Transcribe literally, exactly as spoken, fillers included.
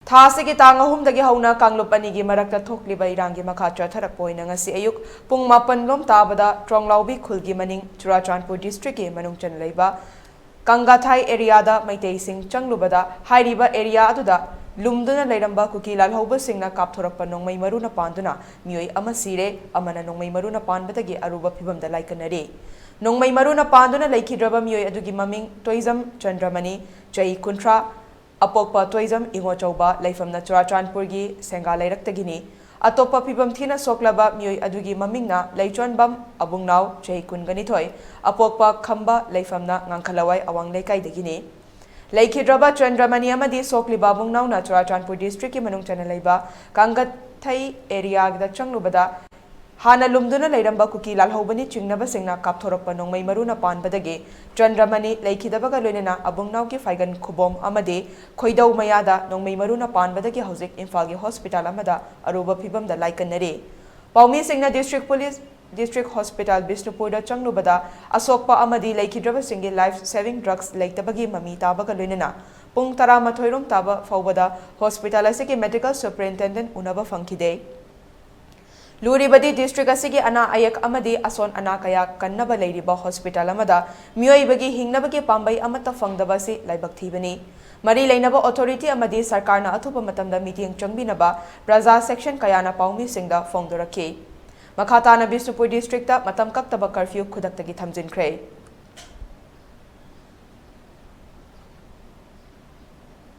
ꯊꯥ ꯑꯁꯤꯒꯤ ꯇꯥꯡ ꯑꯍꯨꯝꯗꯒꯤ ꯍꯧꯅ ꯀꯥꯡꯂꯨꯞ ꯑꯅꯤꯒꯤ ꯃꯔꯛꯇ ꯊꯣꯛꯂꯤꯕ ꯏꯔꯥꯡꯒꯤ ꯃꯈꯥ ꯆꯠꯊꯔꯛꯄ ꯑꯣꯏꯅ ꯉꯁꯤ ꯑꯌꯨꯛ ꯄꯨꯡ ꯃꯥꯄꯟ ꯂꯣꯝ ꯇꯥꯕꯗ ꯇ꯭ꯔꯣꯡꯂꯥꯎꯕꯤ ꯈꯨꯜꯒꯤ ꯃꯅꯤꯡ ꯆꯨꯔꯥꯆꯥꯟꯄꯨꯔ district ꯀꯤ ꯃꯅꯨꯡ ꯆꯟꯅ ꯂꯩꯕ ꯀꯪꯒꯥꯊꯥꯏ area ꯗ ꯃꯩꯇꯩꯁꯤꯡ ꯆꯪꯂꯨꯕꯗ ꯍꯥꯏꯔꯤꯕ area ꯑꯗꯨꯗ ꯂꯨꯝꯗꯨꯅ ꯂꯩꯔꯝꯕ ꯀꯨꯀꯤ ꯂꯥꯜꯍꯧꯕꯁꯤꯡꯅ ꯀꯥꯞꯊꯣꯔꯛꯄ ꯅꯣꯡꯃꯩ ꯃꯔꯨꯅ ꯄꯥꯟꯗꯨꯅ ꯃꯤꯑꯣꯏ ꯑꯃ ꯁꯤꯔꯦ, ꯑꯃꯅ ꯅꯣꯡꯃꯩ ꯃꯔꯨꯅ ꯄꯥꯟꯕꯗꯒꯤ ꯑꯔꯨꯕ ꯐꯤꯚꯝꯗ ꯂꯥꯏꯀꯠꯅꯔꯤ꯫ ꯅꯣꯡꯃꯩ ꯃꯔꯨꯅ ꯄꯥꯟꯗꯨꯅ ꯂꯩꯈꯤꯗ꯭ꯔꯕ ꯃꯤꯑꯣꯏ ꯑꯗꯨꯒꯤ ꯃꯃꯤꯡ ꯇꯣꯏꯖꯝ ꯆꯟꯗ꯭ꯔꯃꯅꯤ, ꯆꯍꯤ ꯀꯨꯟꯊ꯭ꯔꯥ, ꯑꯄꯣꯛꯄ ꯇꯣꯏꯖꯝ ꯏꯉꯣꯆꯧꯕ, ꯂꯩꯐꯝꯅ ꯆꯨꯔꯥꯆꯥꯟꯄꯨꯔꯒꯤ ꯁꯦꯡꯒꯥ ꯂꯩꯔꯛꯇꯒꯤꯅꯤ꯫ ꯑꯇꯣꯞꯄ ꯐꯤꯕꯝ ꯊꯤꯅ ꯁꯣꯛꯂꯕ ꯃꯤꯑꯣꯏ ꯑꯗꯨꯒꯤ ꯃꯃꯤꯡꯅ ꯂꯩꯆꯣꯟꯕꯝ ꯑꯕꯨꯡꯅꯥꯎ, ꯆꯍꯤ ꯀꯨꯟꯒꯅꯤꯊꯣꯏ, ꯑꯄꯣꯛꯄ ꯈꯝꯕ, ꯂꯩꯐꯝꯅ ꯉꯥꯡꯈꯂꯋꯥꯏ ꯑꯋꯥꯡ ꯂꯩꯀꯥꯏꯗꯒꯤꯅꯤ꯫ ꯂꯩꯈꯤꯗ꯭ꯔꯕ ꯆꯟꯗ꯭ꯔꯃꯅꯤ ꯑꯃꯗꯤ ꯁꯣꯛꯂꯤꯕ ꯑꯕꯨꯡꯅꯥꯎꯅ ꯆꯨꯔꯥꯆꯥꯟꯄꯨꯔ district ꯀꯤ ꯃꯅꯨꯡ ꯆꯟꯅ ꯂꯩꯕ ꯀꯥꯡꯒꯊꯩ area ꯗ ꯆꯪꯂꯨꯕꯗ ꯍꯥꯟꯅ ꯂꯨꯝꯗꯨꯅ ꯂꯩꯔꯝꯕ ꯀꯨꯀꯤ ꯂꯥꯜꯍꯧꯕꯅꯤ ꯆꯤꯡꯅꯕꯁꯤꯡꯅ ꯀꯥꯞꯊꯣꯔꯛꯄ ꯅꯣꯡꯃꯩ ꯃꯔꯨꯅ ꯄꯥꯟꯕꯗꯒꯤ ꯆꯟꯗ꯭ꯔꯃꯅꯤ ꯂꯩꯈꯤꯗꯕꯒ ꯂꯣꯏꯅꯅ ꯑꯕꯨꯡꯅꯥꯎꯒꯤ ꯐꯥꯏꯒꯟ ꯈꯨꯕꯣꯝ ꯑꯃꯗꯤ ꯈꯣꯏꯗꯧ ꯃꯌꯥꯗ ꯅꯣꯡꯃꯩ ꯃꯔꯨꯅ ꯄꯥꯟꯕꯗꯒꯤ ꯍꯧꯖꯤꯛ ꯏꯝꯐꯥꯜꯒꯤ hospital ꯑꯃꯗ ꯑꯔꯨꯕ ꯐꯤꯕꯝꯗ ꯂꯥꯏꯀꯠꯅꯔꯤ꯫ ꯄꯥꯎꯃꯤꯁꯤꯡꯅ district police, district hospital ꯕꯤꯁꯅꯨꯄꯨꯔꯗ ꯆꯪꯂꯨꯕꯗ ꯑꯁꯣꯛꯄ ꯑꯃꯗꯤ ꯂꯩꯈꯤꯗ꯭ꯔꯕꯁꯤꯡꯒꯤ life saving drugs ꯂꯩꯇꯕꯒꯤ ꯃꯃꯤ ꯇꯥꯕꯒ ꯂꯣꯏꯅꯅ ꯄꯨꯡ ꯇꯔꯥꯃꯥꯊꯣꯏ ꯔꯣꯝ ꯇꯥꯕ ꯐꯥꯎꯕꯗ hospital ꯑꯁꯤꯒꯤ medical superintendent ꯎꯅꯕ ꯐꯪꯈꯤꯗꯦ꯫ ꯂꯨꯔꯤꯕꯗꯤ district ꯑꯁꯤꯒꯤ ꯑꯅꯥ ꯑꯌꯦꯛ ꯑꯃꯗꯤ ꯑꯁꯣꯟ ꯑꯅꯥ ꯀꯌꯥ ꯀꯟꯅꯕ ꯂꯩꯔꯤꯕ hospital ꯑꯃꯗ ꯃꯤꯑꯣꯏꯕꯒꯤ ꯍꯤꯡꯅꯕꯒꯤ ꯄꯥꯝꯕꯩ ꯑꯃꯠꯇ ꯐꯪꯗꯕ ꯑꯁꯤ ꯂꯥꯏꯕꯛ ꯊꯤꯕꯅꯤ꯫ ꯃꯔꯤ ꯂꯩꯅꯕ authority ꯑꯃꯗꯤ ꯁꯔꯀꯥꯔꯅ ꯑꯊꯨꯕ ꯃꯇꯝꯗ ꯃꯤꯠꯌꯦꯡ ꯆꯪꯕꯤꯅꯕ ꯄ꯭ꯔꯖꯥ section ꯀꯌꯥꯅ ꯄꯥꯎꯃꯤꯁꯤꯡꯗ ꯐꯣꯡꯗꯣꯔꯛꯈꯤ꯫ ꯃꯈꯥ ꯇꯥꯅ ꯕꯤꯁꯅꯨꯄꯨꯔ district ꯇ ꯃꯇꯝ ꯀꯛꯇꯕ curfew ꯈꯨꯗꯛꯇꯒꯤ ꯊꯝꯖꯤꯟꯈ꯭ꯔꯦ꯫